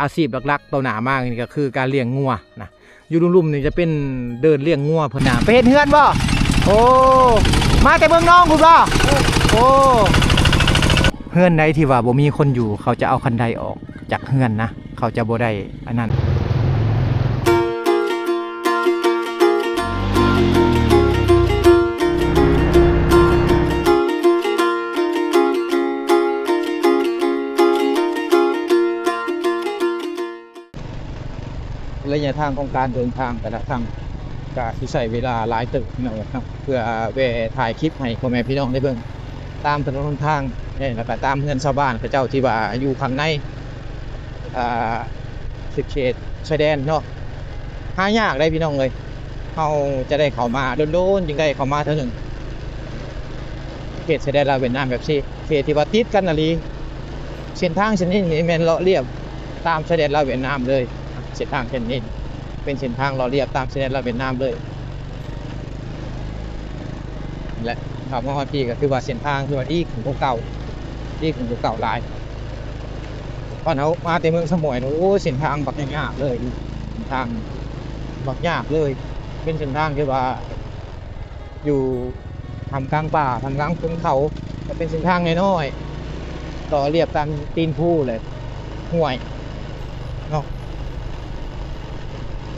ອາຊີບຫຼັກໆຕໍ່ໜ້າມານີ້ກໍຄືການລ້ຽງງົວນະ. ຢູ່ລຸ່ມໆນີ້ຈະເປັນເດີ່ນລ້ຽງງົວເພິ່ນນະ. ໄປເຮັດເຮືອນບໍ່? ໂອ້ ມາແຕ່ເມືອງນອງພຸ້ນບໍ່? ໂອ້ ເຮືອນໃດທີ່ວ່າບໍ່ມີຄົນຢູ່ ເຂົາຈະເອົາຄັນໄດອອກຈາກເຮືອນນະ, ເຂົາຈະບໍ່ໄດ້ອັນນັ້ນ. ໄລຍະທາງຂອງການເດີນທາງແຕ່ລະຄັ້ງ ກະຊິໃຊ້ເວລາຫຼາຍເຕີບ ພີ່ນ້ອງເອີຍເນາະ, ເພື່ອແວ່ຖ່າຍຄລິບໃຫ້ພໍ່ແມ່ພີ່ນ້ອງໄດ້ເບິ່ງ ຕາມຖະໜົນຫົນທາງ ແລະ ກະຕາມເຮືອນຊາວບ້ານເຂົາເຈົ້າທີ່ວ່າຢູ່ຂ້າງໃນ ອ່າ ເຂດຊາຍແດນເນາະ. ຫາຍາກເດ້ພີ່ນ້ອງເອີຍ, ເຮົາຈະໄດ້ເຂົ້າມາ ດົນໆຈຶ່ງໄດ້ເຂົ້າມາເທື່ອໜຶ່ງ. ເຂດຊາຍແດນລາວຫວຽດນາມແບບນີ້ ເຂດທີ່ວ່າຕິດກັນອີ່ຫຼີ. ເສັ້ນທາງເສັ້ນນີ້ນີ້ແມ່ນເລາະລຽບຕາມຊາຍແດນລາວຫວຽດນາມເລີຍ. ເສັ້ນທາງເສັ້ນນີ້ເປັນເສັ້ນທາງເລາະລຽບຕາມຊາຍແດນລາວຫວຽດນາມເລີຍ ແລະ ເຂົ້າມາຮອດທີ່ກໍຖືວ່າເສັ້ນທາງຖືວ່າດີຂຶ້ນກວ່າເກົ່າ, ດີຂຶ້ນກວ່າເກົ່າຫຼາຍ. ຕອນເຮົາມາແຕ່ເມືອງສະໝວຍ ໂອ້ ເສັ້ນທາງບັກຍາກເລີຍ, ເສັ້ນທາງບັກຍາກເລີຍ, ເປັນເສັ້ນທາງທີ່ວ່າ ຢູ່ທ່າມກາງປ່າ ທ່າມກາງເຖິງເຂົາ, ກໍເປັນເສັ້ນທາງນ້ອຍໆ ຕໍ່ລຽບຕາມຕີນພູ ແລະ ຫ້ວຍເນາະ.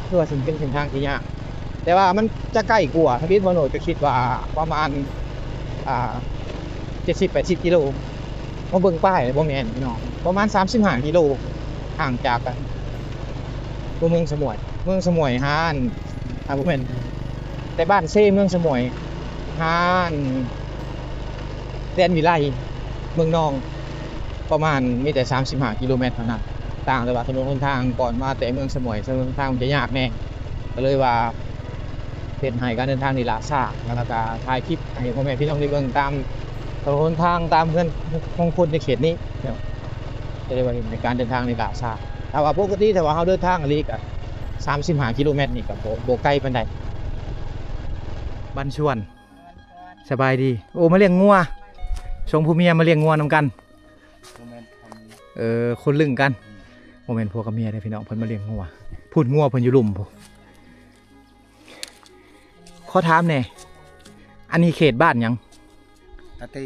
ຄືວ່າຊິເປັນເສັ້ນທາງທີ່ຍາກ, ແຕ່ວ່າມັນຈະໃກ້ກວ່າ. ທຳອິດບ່າວໂນດກໍຄິດວ່າປະມານ ອ່າ ເຈັດສິບແປດສິບກິໂລ. ມາເບິ່ງປ້າຍແລ້ວບໍ່ແມ່ນພີ່ນ້ອງ, ປະມານສາມສິບຫ້າກິໂລ ຫ່າງຈາກກັນ ຕົວເມືອງສະໝວຍ, ເມືອງສະໝວຍຫາ ອ່າ ບໍ່ແມ່ນ ແຕ່ບ້ານເຊເມືອງສະໝວຍຫາແດນວິໄລເມືອງນອງ ປະມານມີແຕ່ສາມສິບຫ້າກິໂລແມັດເທົ່ານັ້ນ. ຕ່າງແຕ່ວ່າຖະໜົນຫົນທາງກ່ອນມາແຕ່ເມືອງສະໝວຍ ຖະໜົນຫົນທາງມັນຈະຍາກແດ່, ກໍເລີຍວ່າ ເຮັດໃຫ້ການເດີນທາງນີ້ຫຼ້າຊ້າ, ແລ້ວກໍຖ່າຍຄລິບໃຫ້ພໍ່ແມ່ພີ່ນ້ອງໄດ້ເບິ່ງຕາມຖະໜົນຫົນທາງ ຕາມເຮືອນຂອງຄົນໃນເຂດນີ້ເນາະ, ກໍເລີຍວ່າເຮັດໃຫ້ການເດີນທາງນີ້ຫຼ້າຊ້າ. ຖ້າວ່າປົກກະຕິ ຖ້າວ່າເຮົາເດີນທາງອີ່ຫຼີກໍສາມສິບຫ້າກິໂລແມັດນີ້ກໍບໍ່ ບໍ່ໄກປານໃດ. ບັນຊວນ ສະບາຍດີ. ໂອ້ ມາລ້ຽງງົວ, ສອງຜົວເມຍມາລ້ຽງງົວນຳກັນ. ບໍ່ແມ່ນ ເອີ ຄົນລຶ້ງກັນ. ບໍ່ແມ່ນຜົວກັບເມຍເດ້ພີ່ນ້ອງ, ເພິ່ນມາລ້ຽງງົວ. ພຸ້ນ ງົວເພິ່ນຢູ່ລຸ່ມພຸ້ນ. ຂໍຖາມແດ່ ອັນນີ້ເຂດບ້ານຫຍັງ? ອາຕີ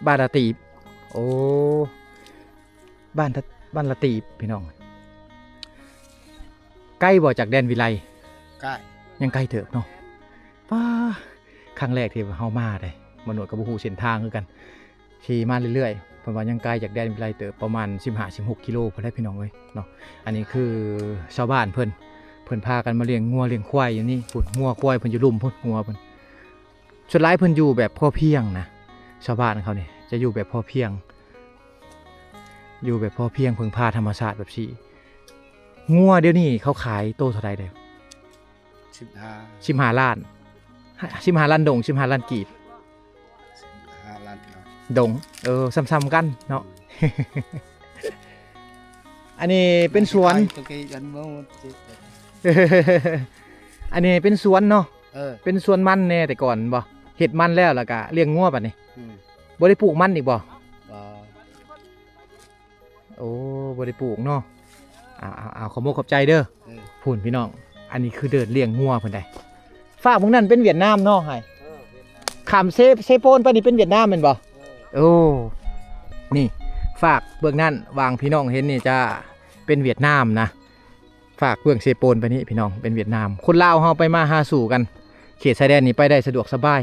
ບ. ບ້ານອາຕີບ. ໂອ້ ບ້ານ ບ້ານລະຕີບພີ່ນ້ອງ. ໄກບໍ່ຈາກແດນວິໄລ? ໃກ້. ຍັງໄກເຕີບເນາະ. ປ້າ ຄັ້ງແລກທີ່ເຮົາມາເດ້, ມະນຸດກໍບໍ່ຮູ້ເສັ້ນທາງຄືກັນ. ຂີ່ມາເລື້ອຍໆ ເພິ່ນວ່າຍັງໄກຈາກແດນວິໄລເຕີບ ປະມານສິບຫ້າ ສິບຫົກກິໂລພຸ້ນແຫຼະພີ່ນ້ອງເອີຍເນາະ. ອັນນີ້ຄືຊາວບ້ານເພິ່ນ ເພິ່ນພາກັນມາລ້ຽງງົວລ້ຽງຄວາຍຢູ່ນີ້ພຸ້ນ, ງົວຄວາຍເພິ່ນຢູ່ລຸ່ມພຸ້ນ, ງົວເພິ່ນ. ສ່ວນຫຼາຍເພິ່ນຢູ່ແບບພໍພຽງນະ, ຊາວບ້ານເຂົານີ້ຈະຢູ່ແບບພໍພຽງ, ຢູ່ແບບພໍພຽງ ເພິ່ງພາທຳມະຊາດແບບຊີ້. ງົວດຽວນີ້ເຂົາຂາຍໂຕເທົ່າໃດເດ້? ສິບຫ້າ ສິບຫ້າລ້ານ. ສິບຫ້າລ້ານດົງ ສິບຫ້າລ້ານກີບ. ສິບຫ້າລ້ານດອງ. ເອີ ສ່ຳໆກັນເນາະ. ອັນນີ້ເປັນສວນ ອັນນີ້ເປັນສວນເນາະ. ເອີ ເປັນສວນມັນແດ່ແຕ່ກ່ອນບໍ່? ເຮັດມັນແລ້ວ ແລ້ວກະລ້ຽງງົວບັດນີ້. ອືມ ບໍ່ໄດ້ປູກມັນອີກບໍ່? ບໍ່. ໂອ້ ບໍ່ໄດ້ປູກເນາະ. ເອົາໆໆ ຂອບອົກຂອບໃຈເດີ. ເອີ ພຸ້ນພີ່ນ້ອງ, ອັນນີ້ຄືເດີ່ນລ້ຽງງົວເພິ່ນໃດ໋. ຟາກເບື້ອງນັ້ນເປັນຫວຽດນາມເນາະ ໃຫ້ ເອີ ຫວຽດນາມ. ຂ້າມເຊ ເຊໂປນໄປນີ້ເປັນຫວຽດນາມແມ່ນບໍ່? ເອີ ໂອ້ ນີ້ ຟາກເບື້ອງນັ້ນ ຫວ່າງພີ່ນ້ອງເຫັນນີ້ຈະເປັນຫວຽດນາມນະ. ຟາກເບື້ອງເຊໂປນໄປນີ້ພີ່ນ້ອງ ເປັນຫວຽດນາມ. ຄົນລາວເຮົາໄປມາຫາສູ່ກັນ ເຂດຊາຍແດນນີ້ໄປໄດ້ສະດວກສະບາຍ,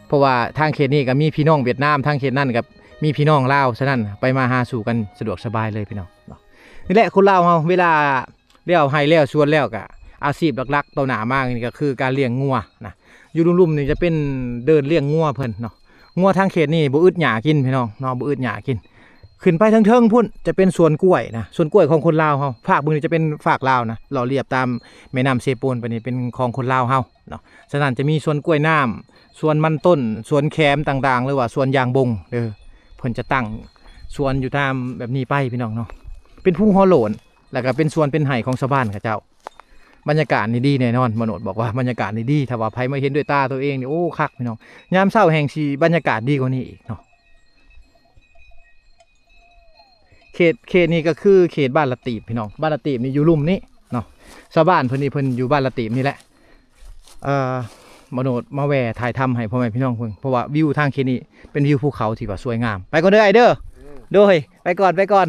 ເພາະວ່າທາງເຂດນີ້ກໍມີພີ່ນ້ອງຫວຽດນາມ, ທາງເຂດນັ້ນກໍມີພີ່ນ້ອງລາວ, ສະນັ້ນໄປມາຫາສູ່ກັນສະດວກສະບາຍເລີຍພີ່ນ້ອງເນາະ. ນີ້ແຫຼະຄົນລາວເຮົາ ເວລາແລ້ວໄຮ່ແລ້ວສວນແລ້ວ ກໍອາຊີບຫຼັກໆຕໍ່ໜ້າມານີ້ກໍຄືການລ້ຽງງົວນະ. ຢູ່ລຸ່ມໆນີ້ຈະເປັນເດີ່ນລ້ຽງງົວເພິ່ນເນາະ. ງົວທາງເຂດນີ້ບໍ່ອຶດຫຍ້າກິນພີ່ນ້ອງເນາະ, ບໍ່ອຶດຫຍ້າກິນ. ຂຶ້ນໄປເທິງໆພຸ້ນຈະເປັນສວນກ້ວຍນະ, ສວນກ້ວຍຂອງຄົນລາວເຮົາ. ຟາກເບື້ອງນີ້ຈະເປັນຟາກລາວນະ, ເລາະລຽບຕາມແມ່ນ້ຳເຊໂປນໄປນີ້ເປັນຂອງຄົນລາວເຮົາເນາະ. ສະນັ້ນຈະມີສວນກ້ວຍນ້ຳ, ສວນມັນຕົ້ນ, ສວນແຂມຕ່າງໆ ຫຼືວ່າສວນຢາງບົງເດີ. ເພິ່ນຈະຕັ້ງສວນຢູ່ຕາມແບບນີ້ໄປພີ່ນ້ອງເນາະ, ເປັນພູຫົວໂລ້ນ ແລ້ວກໍເປັນສວນເປັນໄຮ່ຂອງຊາວບ້ານເຂົາເຈົ້າ. ບັນຍາກາດນີ້ດີແນ່ນອນ, ມະໂນດບອກວ່າບັນຍາກາດນີ້ດີ, ຖ້າວ່າໃຜມາເຫັນດ້ວຍຕາຕົວເອງນີ້ ໂອ້ ຄັກພີ່ນ້ອງ. ຍາມເຊົ້າແຮ່ງຊິບັນຍາກາດດີກວ່ານີ້ອີກເນາະ. ເຂດ ເຂດນີ້ກໍຄືເຂດບ້ານລະຕີບພີ່ນ້ອງ. ບ້ານລະຕີບນີ້ຢູ່ລຸ່ມນີ້ເນາະ. ຊາວບ້ານເພິ່ນນີ້ເພິ່ນຢູ່ບ້ານລະຕີບນີ້ແຫຼະ. ເອີ ບ່າວໂນດມາແວ່ຖ່າຍທຳໃຫ້ພໍ່ແມ່ພີ່ນ້ອງເບິ່ງ ເພາະວ່າວິວທາງເຂດນີ້ເປັນວິວພູເຂົາທີ່ວ່າສວຍງາມ. ໄປກ່ອນເດີອ້າຍເດີ. ໂດຍ ໄປກ່ອນ ໄປກ່ອນ.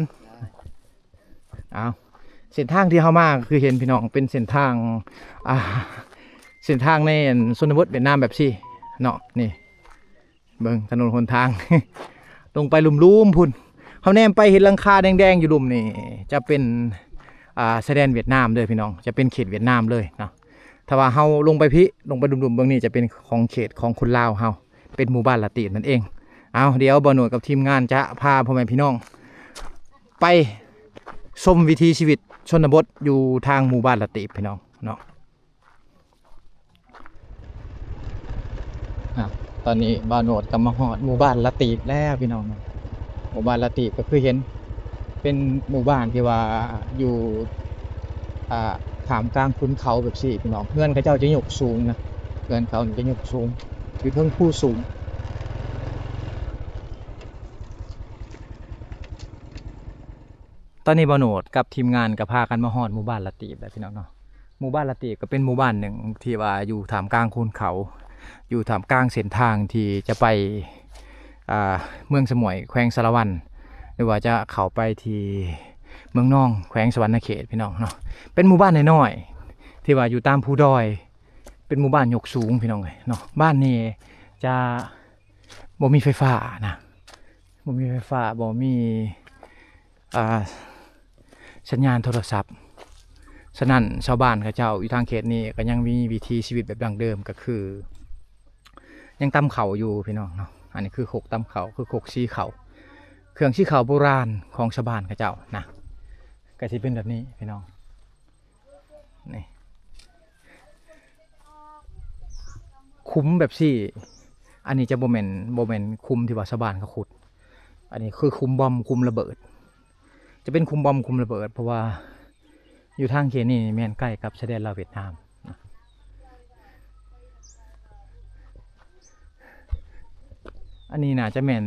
ອ້າວ ເສັ້ນທາງທີ່ເຮົາມາກໍຄືເຫັນພີ່ນ້ອງ ເປັນເສັ້ນທາງ ອ່າ ເສັ້ນທາງໃນ ອັນ ຊົນນະບົດຫວຽດນາມແບບຊີ້ເນາະ. ນີ້ ເບິ່ງຖະໜົນຫົນທາງ ລົງໄປລຸ່ມໆພຸ້ນ. ເຮົາແນມໄປເຫັນຫຼັງຄາແດງໆຢູ່ລຸ່ມນີ້ ຈະເປັນ ອ່າ ຊາຍແດນຫວຽດນາມເດີພີ່ນ້ອງ, ຈະເປັນເຂດຫວຽດນາມເລີຍເນາະ. ຖ້າວ່າເຮົາລົງໄປພີ້ ລົງໄປລຸ່ມໆເບິ່ງນີ້ ຈະເປັນຂອງເຂດຂອງຄົນລາວເຮົາ ເປັນໝູ່ບ້ານລະຕີບນັ້ນເອງ. ເອົາ ດຽວບ່າວໂນດກັບທີມງານຈະພາພໍ່ແມ່ພີ່ນ້ອງໄປຊົມວິຖີຊີວິດຊົນນະບົດຢູ່ທາງໝູ່ບ້ານລະຕີບພີ່ນ້ອງເນາະ. ອ່າ ຕອນນີ້ບ່າວໂນດກໍມາຮອດໝູ່ບ້ານລະຕີບແລ້ວພີ່ນ້ອງເນາະ. ໝູ່ບ້ານລະຕີບກໍຄືເຫັນເປັນໝູ່ບ້ານທີ່ວ່າຢູ່ ອ່າ ທ່າມກາງຂຸນເຂົາແບບຊີ້ພີ່ນ້ອງ. ເຮືອນເຂົາເຈົ້າຈະຍົກສູງນະ, ເຮືອນເຂົາຈະຍົກສູງ ຢູ່ເທິງພູສູງ. ຕອນນີ້ບ່າວໂນດກັບທີມງານກໍພາກັນມາຮອດໝູ່ບ້ານລະຕີບແລ້ວພີ່ນ້ອງເນາະ. ໝູ່ບ້ານລະຕີບກໍເປັນໝູ່ບ້ານໜຶ່ງທີ່ວ່າຢູ່ທ່າມກາງຂຸນເຂົາ ຢູ່ທ່າມກາງເສັ້ນທາງທີ່ຈະໄປ ອ່າ ເມືອງສະໝວຍ ແຂວງສາລະວັນ ຫຼືວ່າຈະເຂົ້າໄປທີ່ເມືອງນອງ ແຂວງສະຫວັນນະເຂດພີ່ນ້ອງເນາະ. ເປັນໝູ່ບ້ານນ້ອຍໆທີ່ວ່າຢູ່ຕາມພູດອຍ ເປັນໝູ່ບ້ານຍົກສູງພີ່ນ້ອງເອີຍເນາະ. ບ້ານນີ້ຈະ ບໍ່ມີໄຟຟ້ານະ, ບໍ່ມີໄຟຟ້າ ບໍ່ມີ ອ່າ ສັນຍານໂທລະສັບ. ສະນັ້ນຊາວບ້ານເຂົາເຈົ້າຢູ່ທາງເຂດນີ້ກໍຍັງມີວິຖີຊີວິດແບບດັ້ງເດີມ ກໍຄືຍັງຕຳເຂົ້າຢູ່ພີ່ນ້ອງເນາະ. ອັນນີ້ຄືຄົກຕຳເຂົ້າ ຄືຄົກສີເຂົ້າ ເຄື່ອງສີເຂົ້າໂບລານຂອງຊາວບ້ານເຂົາເຈົ້ານະ ກໍຊິເປັນແບບນີ້ພີ່ນ້ອງ. ນີ້ ຂຸມແບບຊີ້ ອັນນີ້ຈະບໍ່ແມ່ນ ບໍ່ແມ່ນຂຸມທີ່ວ່າຊາວບ້ານເຂົາຂຸດ. ອັນນີ້ຄືຂຸມບອມ ຂຸມລະເບີດ ຈະເປັນຂຸມບອມ ຂຸມລະເບີດ ເພາະວ່າຢູ່ທາງເຂດນີ້ແມ່ນໃກ້ກັບຊາຍແດນລາວຫວຽດນາມ. ອັນນີ້ໜ້າຈະແມ່ນ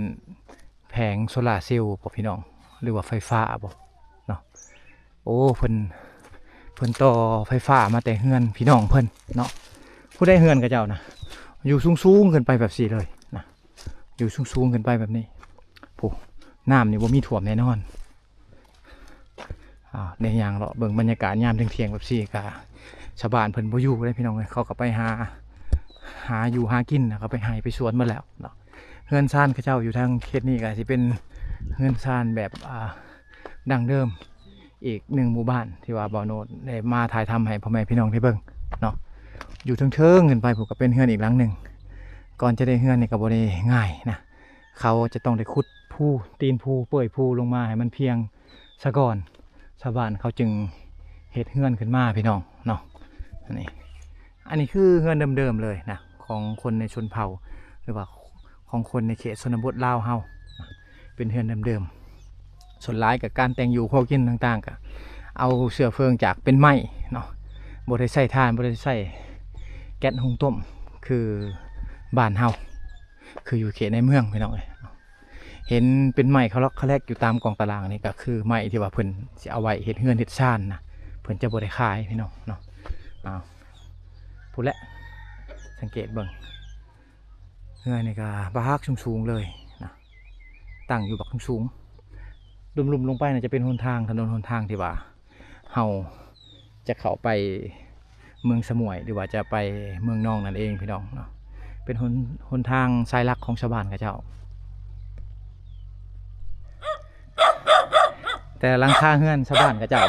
ແຜງໂຊລາເຊວບໍ່ພີ່ນ້ອງ ຫຼືວ່າໄຟຟ້າບໍ່ເນາະ? ໂອ້ ເພິ່ນ ເພິ່ນຕໍ່ໄຟຟ້າມາແຕ່ເຮືອນພີ່ນ້ອງເພິ່ນເນາະ. ຜູ້ໃດເຮືອນເຂົາເຈົ້ານະ ຢູ່ສູງໆຂຶ້ນໄປແບບຊີ້ເລີຍນະ, ຢູ່ສູງໆຂຶ້ນໄປແບບນີ້. ຜູ້ ນ້ຳນີ້ບໍ່ມີຖ້ວມແນ່ນອນ. ອ້າວ ໄດ້ຍ່າງເລາະເບິ່ງບັນຍາກາດຍາມທ່ຽງໆແບບຊີ້ ກະຊາວບ້ານເພິ່ນບໍ່ຢູ່ເດ້ພີ່ນ້ອງເອີຍ, ເຂົາກໍໄປຫາ ຫາຢູ່ຫາກິນ ເຂົາໄປໄຮ່ໄປສວນໝົດແລ້ວເນາະ. ເຮືອນຊານເຂົາເຈົ້າຢູ່ທາງເຂດນີ້ກໍຊິເປັນເຮືອນຊານແບບ ອ່າ ດັ້ງເດີມ ອີກໜຶ່ງໝູ່ບ້ານທີ່ວ່າບ່າວໂນດໄດ້ມາຖ່າຍທຳໃຫ້ພໍ່ແມ່ພີ່ນ້ອງໄດ້ເບິ່ງເນາະ. ຢູ່ເທິງໆຂຶ້ນໄປພຸ້ນກໍເປັນເຮືອນອີກຫຼັງໜຶ່ງ. ກ່ອນຈະໄດ້ເຮືອນນີ້ກໍບໍ່ໄດ້ງ່າຍນະ, ເຂົາຈະຕ້ອງໄດ້ຂຸດພູ ຕີນພູ ເປີ້ຍພູລົງມາໃຫ້ມັນພຽງ ສະກ່ອນ ຊາວບ້ານເຂົາຈຶ່ງເຮັດເຮືອນຂຶ້ນມາພີ່ນ້ອງເນາະ. ອັນນີ້ ອັນນີ້ຄືເຮືອນເດີມໆເລີຍນະ ຂອງຄົນໃນຊົນເຜົ່າ ຫຼືວ່າຂອງຄົນໃນເຂດຊົນນະບົດລາວເຮົາ ເປັນເຮືອນເດີມໆ. ສ່ວນຫຼາຍກໍການແຕ່ງຢູ່ຄົວກິນຕ່າງໆ ກໍເອົາເຊື້ອເພີງຈາກເປັນໄມ້ເນາະ, ບໍ່ໄດ້ໃຊ້ຖ່ານ ບໍ່ໄດ້ໃຊ້ແກັສຫຸງຕົ້ມຄືບ້ານເຮົາ ຄືຢູ່ເຂດໃນເມືອງພີ່ນ້ອງເອີຍ. ເຫັນເປັນໄມ້ຄະລັອກຄະແລັກຢູ່ຕາມກອງຕາລາງນີ້ ກໍຄືໄມ້ທີ່ວ່າເພິ່ນຊິເອົາໄວ້ເຮັດເຮືອນເຮັດຊານນະ, ເພິ່ນຈະບໍ່ໄດ້ຂາຍພີ່ນ້ອງເນາະ. ອ້າວ ພຸ້ນແຫຼະ ສັງເກດເບິ່ງ ເຮືອນນີ້ກໍບັກຄັກສູງໆເລີຍນະ, ຕັ້ງຢູ່ບັກສູງ. ລຸ່ມໆລົງໄປນະ ຈະເປັນຫົນທາງ ຖະໜົນຫົນທາງທີ່ວ່າ ເຮົາຈະເຂົ້າໄປເມືອງສະໝວຍ ຫຼືວ່າຈະໄປເມືອງນອງນັ້ນເອງພີ່ນ້ອງເນາະ, ເປັນຫົນ ຫົນທາງສາຍຫຼັກຂອງຊາວບ້ານເຂົາເຈົ້າ. ແຕ່ຫຼັງຄາເຮືອນຊາວບ້ານເຂົາເຈົ້າ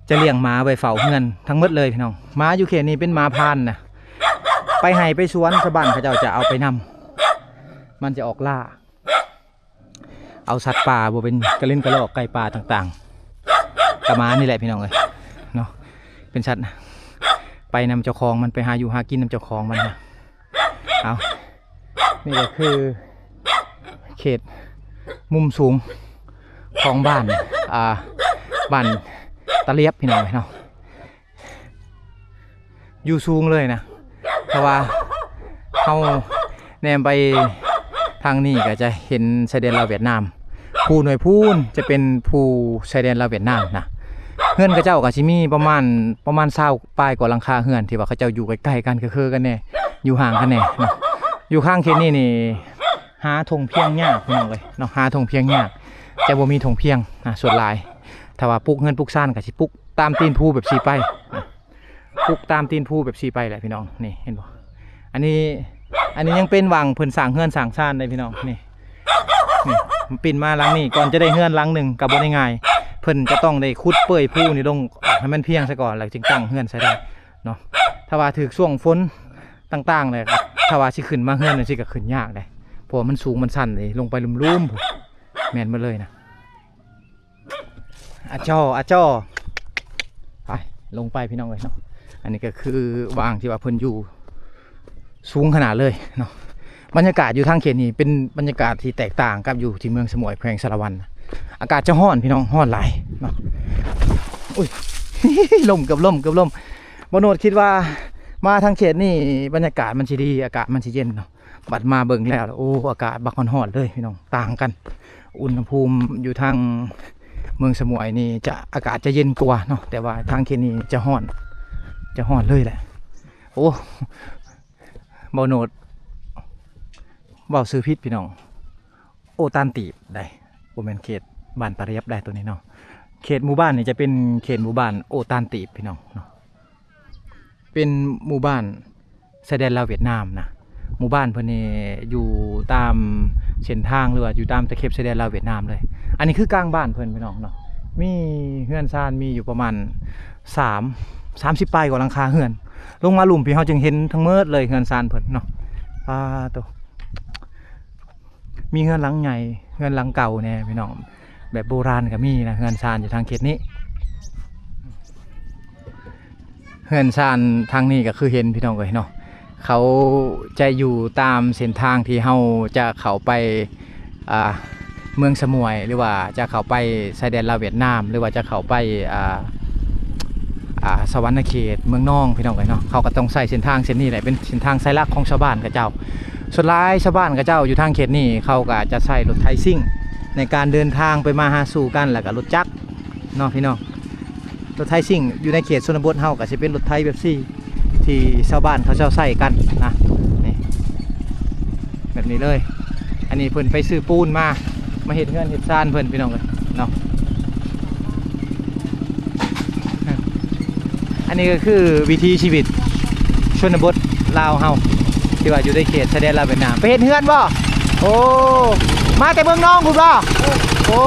ຈະລ້ຽງໝາໄວ້ເຝົ້າເຮືອນທັງໝົດເລີຍພີ່ນ້ອງ. ໝາຢູ່ເຂດນີ້ເປັນໝາພານນະ, ໄປໄຮ່ໄປສວນຊາວບ້ານເຂົາເຈົ້າຈະເອົາໄປນຳ, ມັນຈະອອກລ່າ ເອົາສັດປ່າ ບໍ່ເປັນກະຫຼິ້ນກະລອກ ໄກ່ປ່າຕ່າງໆ ກະໝານີ້ແຫຼະພີ່ນ້ອງເອີຍເນາະ, ເປັນສັດໄປນຳເຈົ້າຂອງມັນ ໄປຫາຢູ່ຫາກິນນຳເຈົ້າຂອງມັນນະ. ເອົາ ນີ້ກໍຄືເຂດມຸມສູງຂອງບ້ານ ອ່າ ບ້ານຕາລຽບພີ່ນ້ອງເອີຍເນາະ. ຢູ່ສູງເລີຍນະ, ເພາະວ່າເຮົາແນມໄປທາງນີ້ກໍຈະເຫັນຊາຍແດນລາວຫວຽດນາມ ພູໜ່ວຍພູນ ຈະເປັນພູຊາຍແດນລາວຫວຽດນາມນະ. ເຮືອນເຂົາເຈົ້າກໍຊິມີປະມານ ປະມານຊາວປາຍກວ່າຫຼັງຄາເຮືອນ ທີ່ວ່າເຂົາເຈົ້າຢູ່ໃກ້ໆກັນ ຄືໆກັນແດ່ ຢູ່ຫ່າງກັນແດ່ເນາະ. ຢູ່ຂ້າງເຂດນີ້ນີ້ ຫາທົ່ງພຽງຍາກ ພີ່ນ້ອງເອີຍເນາະ, ຫາທົ່ງພຽງຍາກ ຈະບໍ່ມີທົ່ງພຽງນະ. ສ່ວນຫຼາຍ ຖ້າວ່າປຸກເຮືອນປຸກຊານ ກໍຊິປຸກຕາມຕີນພູແບບຊີ້ໄປນະ. ປຸກຕາມຕີນພູແບບຊີ້ໄປແຫຼະ ພີ່ນ້ອງ. ນີ້ເຫັນບໍ່? ອັນນີ້ ອັນນີ້ຍັງເປັນຫວ່າງເພິ່ນສ້າງເຮືອນສ້າງຊານເດ້ ພີ່ນ້ອງ. ນີ້ ນີ້ ປີນມາຫຼັງນີ້ ກ່ອນຈະໄດ້ເຮືອນຫຼັງໜຶ່ງກໍບໍ່ໄດ້ງ່າຍ. ເພິ່ນຈະຕ້ອງໄດ້ຂຸດເປືອຍພູນີ້ລົງໃຫ້ມັນພຽງຊະກ່ອນ ແລ້ວຈຶ່ງຕັ້ງເຮືອນໃສ່ໄດ້ເນາະ. ຖ້າວ່າຖືກຊ່ວງຝົນຕ່າງໆແລ້ວ ຖ້າວ່າຊິຂຶ້ນມາເຮືອນຈັ່ງຊີ້ກໍຂຶ້ນຍາກເດ້ ເພາະວ່າມັນສູງມັນຊັນເດ້ ລົງໄປລຸ່ມໆ ແມ່ນໝົດເລີຍນະ. ອາຈໍ ອາຈໍ ໄປ ລົງໄປ ພີ່ນ້ອງເອີຍເນາະ. ອັນນີ້ກໍຄືຫວ່າງທີ່ວ່າເພິ່ນຢູ່ສູງຂະໜາດເລີຍເນາະ. ບັນຍາກາດຢູ່ທາງເຂດນີ້ເປັນບັນຍາກາດທີ່ແຕກຕ່າງກັບຢູ່ທີ່ເມືອງສະໝວຍ ແຂວງສາລະວັນ. ອາກາດຈະຮ້ອນ ພີ່ນ້ອງ, ຮ້ອນຫຼາຍເນາະ. ອຸ້ຍ ລົ້ມ ເກືອບລົ້ມ ເກືອບລົ້ມ. ບໍ່ໂນດຄິດວ່າມາທາງເຂດນີ້ບັນຍາກາດມັນຊິດີ ອາກາດມັນຊິເຢັນເນາະ. ບັດມາເບິ່ງແລ້ວ ໂອ້ ອາກາດບັກຮ້ອນໆເລີຍ ພີ່ນ້ອງ, ຕ່າງກັນ. ອຸນຫະພູມຢູ່ທາງເມືອງສະໝວຍນີ້ຈະ ອາກາດຈະເຢັນກວ່າເນາະ, ແຕ່ວ່າທາງເຂດນີ້ຈະຮ້ອນ ຈະຮ້ອນເລີຍແຫຼະ. ໂອ້ ເບົາໂນດເວົ້າຊື່ຜິດ ພີ່ນ້ອງ, ໂອຕານຕີບໄດ໋, ບໍ່ແມ່ນເຂດບ້ານປາຣຽບໄດ໋ ໂຕນີ້ເນາະ. ເຂດໝູ່ບ້ານນີ້ຈະເປັນເຂດໝູ່ບ້ານໂອຕານຕີບ ພີ່ນ້ອງເນາະ. ເປັນໝູ່ບ້ານຊາຍແດນລາວຫວຽດນາມນະ. ໝູ່ບ້ານເພິ່ນນີ້ຢູ່ຕາມເສັ້ນທາງ ຫຼືວ່າຢູ່ຕາມຕະເຂັບຊາຍແດນລາວຫວຽດນາມເລີຍ. ອັນນີ້ຄືກາງບ້ານເພິ່ນ ພີ່ນ້ອງເນາະ, ມີເຮືອນຊານມີຢູ່ປະມານສາມ ສາມສິບປາຍກວ່າຫຼັງຄາເຮືອນ. ລົງມາລຸ່ມພີ້ເຮົາຈຶ່ງເຫັນທັງໝົດເລີຍເຮືອນຊານເພິ່ນເນາະ. ປາໂຕ ມີເຮືອນຫຼັງໃຫຍ່ ເຮືອນຫຼັງເກົ່າແດ່ ພີ່ນ້ອງ, ແບບໂບລານກໍມີນະ ເຮືອນຊານຢູ່ທາງເຂດນີ້. ເຮືອນຊານທາງນີ້ກໍຄືເຫັນ ພີ່ນ້ອງເອີຍເນາະ, ເຂົາຈະຢູ່ຕາມເສັ້ນທາງທີ່ເຮົາຈະເຂົ້າໄປ ອ່າ ເມືອງສະໝວຍ ຫຼືວ່າຈະເຂົ້າໄປຊາຍແດນລາວຫວຽດນາມ ຫຼືວ່າຈະເຂົ້າໄປ ອ່າ ອ່າ ສະຫວັນນະເຂດ ເມືອງນອງ ພີ່ນ້ອງເອີຍເນາະ. ເຂົາກໍຕ້ອງໃຊ້ເສັ້ນທາງເສັ້ນນີ້ແຫຼະ ເປັນເສັ້ນທາງສາຍຫຼັກຂອງຊາວບ້ານເຂົາເຈົ້າ. ສ່ວນຫຼາຍຊາວບ້ານເຂົາເຈົ້າຢູ່ທາງເຂດນີ້ ເຂົາກໍຈະໃຊ້ລົດໄຖຊິງໃນການເດີນທາງໄປມາຫາສູ່ກັນ ແລ້ວກໍລົດຈັກເນາະ ພີ່ນ້ອງ. ລົດໄຖຊິງຢູ່ໃນເຂດຊົນນະບົດເຮົາກໍຊິເປັນລົດໄຖແບບຊີ້ ທີ່ຊາວບ້ານເຂົາເຈົ້າໃຊ້ກັນນະ. ນີ້ ແບບນີ້ເລີຍ. ອັນນີ້ເພິ່ນໄປຊື້ປູນມາ ມາເຮັດເຮືອນເຮັດຊານເພິ່ນ ພີ່ນ້ອງເອີຍເນາະ. ອັນນີ້ກໍຄືວິຖີຊີວິດຊົນນະບົດລາວເຮົາ ທີ່ວ່າຢູ່ໃນເຂດຊາຍແດນລາວຫວຽດນາມ. ໄປເຮັດເຮືອນບໍ່? ໂອ້ ມາແຕ່ເມືອງນອງພຸ້ນບໍ່? ໂອ້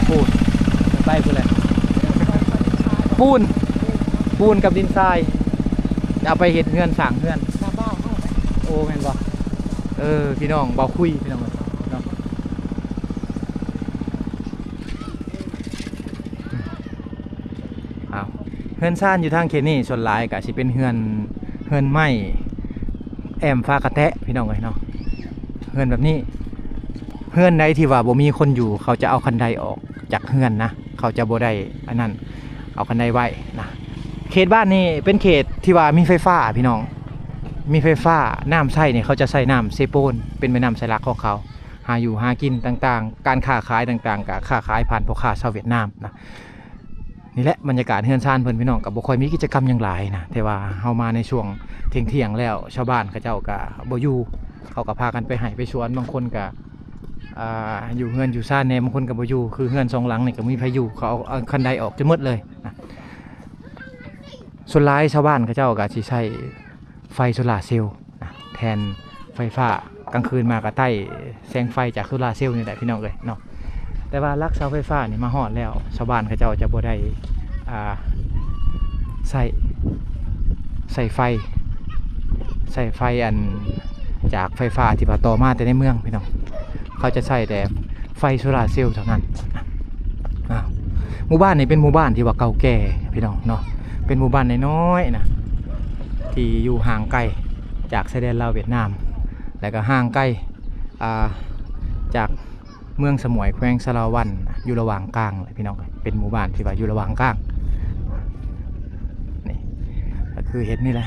ໂອ້ ໄປພຸ້ນແຫຼະ. ປູນ ປູນກັບດິນຊາຍ ເອົາໄປເຮັດເຮືອນ ສ້າງເຮືອນ. ໂອ້ ແມ່ນບໍ່? ເອີ ພີ່ນ້ອງ ເວົ້າຄຸຍ ພີ່ນ້ອງເອີຍເນາະ. ອ້າວ ເຮືອນຊານຢູ່ທາງເຂດນີ້ສ່ວນຫຼາຍກະຊິເປັນເຮືອນ ເຮືອນໄມ້ແອ້ມຝາກະແຕະ ພີ່ນ້ອງເອີຍເນາະ, ເຮືອນແບບນີ້. ເຮືອນໃດທີ່ວ່າບໍ່ມີຄົນຢູ່ ເຂົາຈະເອົາຄັນໄດອອກຈາກເຮືອນນະ, ເຂົາຈະບໍ່ໄດ້ອັນນັ້ນ ເອົາຄັນໄດໄວ້ນະ. ເຂດບ້ານນີ້ເປັນເຂດທີ່ວ່າມີໄຟຟ້າ ພີ່ນ້ອງ, ມີໄຟຟ້າ. ນ້ຳໃຊ້ນີ້ ເຂົາຈະໃຊ້ນ້ຳເຊໂປນ ເປັນແມ່ນ້ຳສາຍຫຼັກຂອງເຂົາ. ຫາຢູ່ຫາກິນຕ່າງໆ ການຄ້າຂາຍຕ່າງໆ ກໍຄ້າຂາຍຜ່ານພໍ່ຄ້າຊາວຫວຽດນາມນະ. ນີ້ແຫຼະບັນຍາກາດເຮືອນຊານເພິ່ນ ພີ່ນ້ອງ, ກໍບໍ່ຄ່ອຍມີກິດຈະກຳຫຍັງຫຼາຍນະ, ແຕ່ວ່າເຮົາມາໃນຊ່ວງທ່ຽງໆແລ້ວ ຊາວບ້ານເຂົາເຈົ້າກໍບໍ່ຢູ່, ເຂົາກໍພາກັນໄປໄຮ່ໄປສວນ, ບາງຄົນກໍ ອ່າ ຢູ່ເຮືອນຢູ່ຊານແດ່, ບາງຄົນກໍບໍ່ຢູ່. ຄືເຮືອນສອງຫຼັງນີ້ກໍບໍ່ມີໃຜຢູ່, ເຂົາເອົາ ເອົາຄັນໄດອອກຈົນໝົດເລີຍນະ. ສ່ວນຫຼາຍຊາວບ້ານເຂົາເຈົ້າກໍຊິໃຊ້ ໄຟໂຊລາເຊວນະ ແທນໄຟຟ້າ. ກາງຄືນມາກໍໃຕ້ແສງໄຟຈາກໂຊລາເຊວນີ້ແຫຼະ ພີ່ນ້ອງເອີຍເນາະ. ແຕ່ວ່າຫຼັກເສົາໄຟຟ້ານີ້ມາຮອດແລ້ວ ຊາວບ້ານເຂົາເຈົ້າຈະບໍ່ໄດ້ ອ່າ ໃຊ້ ໃຊ້ໄຟ ໃຊ້ໄຟອັນຈາກໄຟຟ້າທີ່ວ່າຕໍ່ມາແຕ່ໃນເມືອງ ພີ່ນ້ອງ. ເຂົາຈະໃຊ້ແຕ່ໄຟໂຊລາເຊວເທົ່ານັ້ນ. ອ່າ ໝູ່ບ້ານນີ້ເປັນໝູ່ບ້ານທີ່ວ່າເກົ່າແກ່ ພີ່ນ້ອງເນາະ, ເປັນໝູ່ບ້ານນ້ອຍໆນະ ທີ່ຢູ່ຫ່າງໄກຈາກຊາຍແດນລາວຫວຽດນາມ ແລ້ວກໍຫ່າງໄກ ອ່າ ຈາກເມືອງສະໝວຍ ແຂວງສາລະວັນ ຢູ່ລະຫວ່າງກາງ ພີ່ນ້ອງ. ເປັນໝູ່ບ້ານທີ່ວ່າຢູ່ລະຫວ່າງກາງ ນີ້ກໍຄືເຮັດນີ້ແຫຼະ.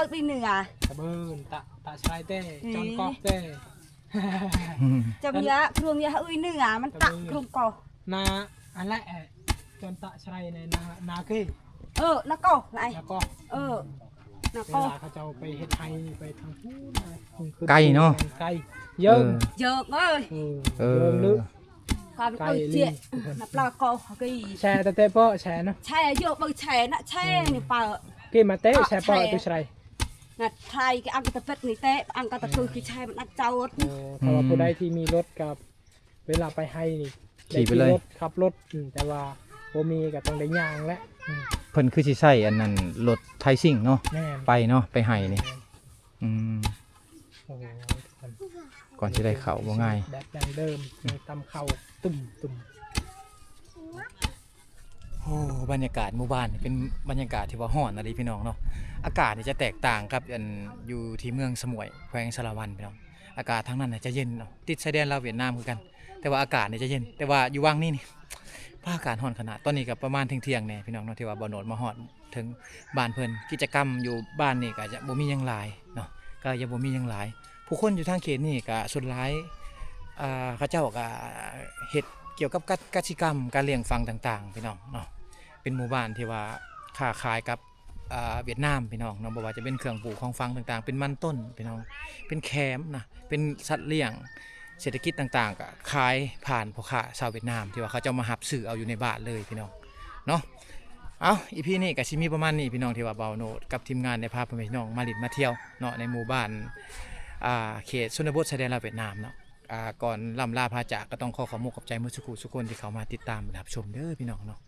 ເປີດປີເໜືອ ຕະເບີນ ຕະ ຕະສະໄລແຕ່ ເອີ ຈອນກອກແຕ່ ຈຳຍາ ເຄື່ອງຍາເອີຍເໜືອ ມັນຕະ ຕະເບີນ ໂຄງກອກ ນາ ອັນແຫຼະ ຈອນຕະສະໄລໃນນາ ນາເກ ເອີ ນາກອກ ນາ ນາກອກ ເອີ ນາກອກ ເວລາເຂົາເຈົ້າໄປເຮັດໄຮ່ໄປທາງພຸ້ນນະ ໄກເນາະ ໄກ ເຢິງ ເອີ ເຢິງເອີຍ ເອີ ເຢິງເລີຍ ການເປີດເຈຍ ນະປລາກໍກີ ແຊຕະເຕະເປາະແຊນະ ແຊເຍອະເປີດແຊນະ ແຊ ເອີ ນີ້ເປີດ ກີມາເຕະ ອະ ແຊເປາະ ແຊ ຕຸສໄລ ນະໄທກະອັງກະຕະເປັດນີ້ເຕະ ອັງກະຕະຄື ເອີ ກີແຊມັນອັກເຈົ້າ ໂອ້ ຖ້າວ່າ ອືມ ຜູ້ໃດທີ່ມີລົດກໍ ເວລາໄປໄຮ່ນີ້ ຂີ່ໄປເລີຍ ໄດ້ຂີ່ລົດ ຂັບລົດ ອືມ ແຕ່ວ່າບໍ່ມີກໍຕ້ອງໄດ້ຍ່າງແຫຼະ ອືມ ເພິ່ນຄືຊິໃຊ້ອັນນັ້ນ ລົດໄຖຊິງເນາະ ແມ່ນ ໄປເນາະ ໄປໄຮ່ນີ້ ແມ່ນ ອືມ ໂອ້ໂຫ ກ່ອນຊິໄດ້ເຂົ້າບໍ່ງ່າຍ ແບບດັ້ງເດີມ ອືມ ມີຕຳເຂົ້າຕຸ້ມໆ ໂອ້ ບັນຍາກາດໝູ່ບ້ານນີ້ເປັນບັນຍາກາດທີ່ວ່າຮ້ອນອີ່ຫຼີພີ່ນ້ອງເນາະ ອາກາດນີ້ຈະແຕກຕ່າງກັບອັນຢູ່ທີ່ເມືອງສະໝວຍ ແຂວງສາລະວັນພີ່ນ້ອງ ອາກາດທາງນັ້ນນະຈະເຢັນເນາະ ຕິດຊາຍແດນລາວຫວຽດນາມຄືກັນ ແຕ່ວ່າອາກາດນີ້ຈະເຢັນ ແຕ່ວ່າຢູ່ວັງນີ້ນີ້ ປາ ອາກາດຮ້ອນຂະໜາດ ຕອນນີ້ກໍປະມານທ່ຽງໆແດ່ພີ່ນ້ອງເນາະ ທີ່ວ່າບ່າວໂນດມາຮອດເຖິງບ້ານເພິ່ນ ກິດຈະກຳຢູ່ບ້ານນີ້ກໍຈະບໍ່ມີຫຍັງຫຼາຍເນາະ ກໍຈະບໍ່ມີຫຍັງຫຼາຍ ຜູ້ຄົນຢູ່ທາງເຂດນີ້ກໍສ່ວນຫຼາຍ ອ່າ ເຂົາເຈົ້າກໍເຮັດກ່ຽວກັບກະ ກະສິກຳ ການລ້ຽງຝັງຕ່າງໆ ພີ່ນ້ອງເນາະ ເປັນໝູ່ບ້ານທີ່ວ່າຄ້າຂາຍກັບ ອ່າ ຫວຽດນາມ ພີ່ນ້ອງເນາະ ບໍ່ວ່າຈະເປັນເຄື່ອງປູກຂອງຝັງຕ່າງໆ ເປັນມັນຕົ້ນ ພີ່ນ້ອງ ເປັນແຄມນະ ເປັນສັດລ້ຽງ ເສດຖະກິດຕ່າງໆ ກໍຂາຍຜ່ານພໍ່ຄ້າຊາວຫວຽດນາມ ທີ່ວ່າເຂົາເຈົ້າມາຮັບຊື້ເອົາຢູ່ໃນບ້ານເລີຍ ພີ່ນ້ອງເນາະ ເອົ້າ ອີພີນີ້ກໍຊິມີປະມານນີ້ ພີ່ນ້ອງ ທີ່ວ່າບ່າວໂນດກັບທີມງານໄດ້ພາພໍ່ແມ່ພີ່ນ້ອງມາຫຼິ້ນມາທ່ຽວເນາະ ໃນໝູ່ບ້ານ ອ່າ ເຂດຊົນນະບົດຊາຍແດນລາວຫວຽດນາມເນາະ ອ່າ ກ່ອນລ່ຳລາພາຈາກ ກໍຕ້ອງຂໍຂອບມຸກຂອບໃຈໝົດສູ່ຜູ້ສູ່ຄົນທີ່ເຂົ້າມາຕິດຕາມຮັບຊົມເດີ ພີ່ນ້ອງເນາະ.